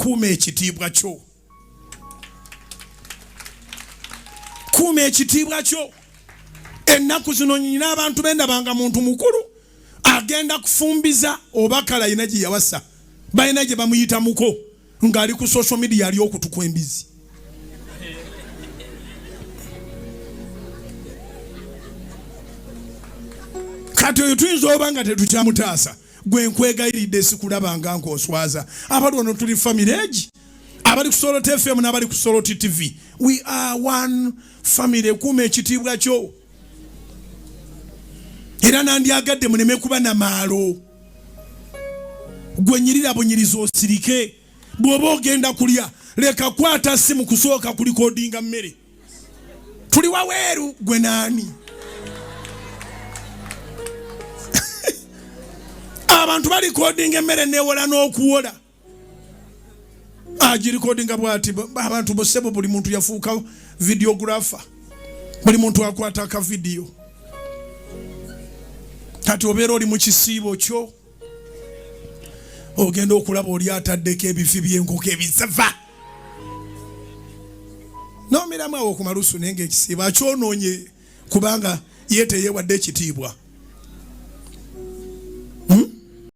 Kuuma ekitiibwa kyo, kuuma ekitiibwa kyo. Ennaku zino nyina abantu bendabanga muntu mukulu agenda kufumbiza oba kala alina gye yawasa, balina gye bamuyitamuko ng'ali ku social media ali okutukwa embizi. Kati oyo tuyinza oba nga tetukyamutaasa. Gwe nkwegayiridde sikulabanga nk'oswaza. Abali wano tuli family egi, abali ku Solot FM n'abali ku Solot TV, we are one family. Kuuma ekitiibwa kyo. Era nandyagadde muleme kuba na maalo. Gwe nyirira bunyiriza osirike. Bw'oba ogenda kulya leka kwata simu kusooka kulikodinga mmere. Tuli waweeru gwe naani? Abantu balikodinga emmere newola n'okuwola. Agirikodinga bwati abantu bosebo, buli muntu yafuuka videographer, buli muntu akwata aka video. Kati obeera oli mu kisiibo kyo ogenda okulaba oli ataddeko ebifi by'enkoko ebisava nomiramu awo ku malusu, naye nga ekisiibo akyonoonye kubanga ye teyeewadde ekitiibwa.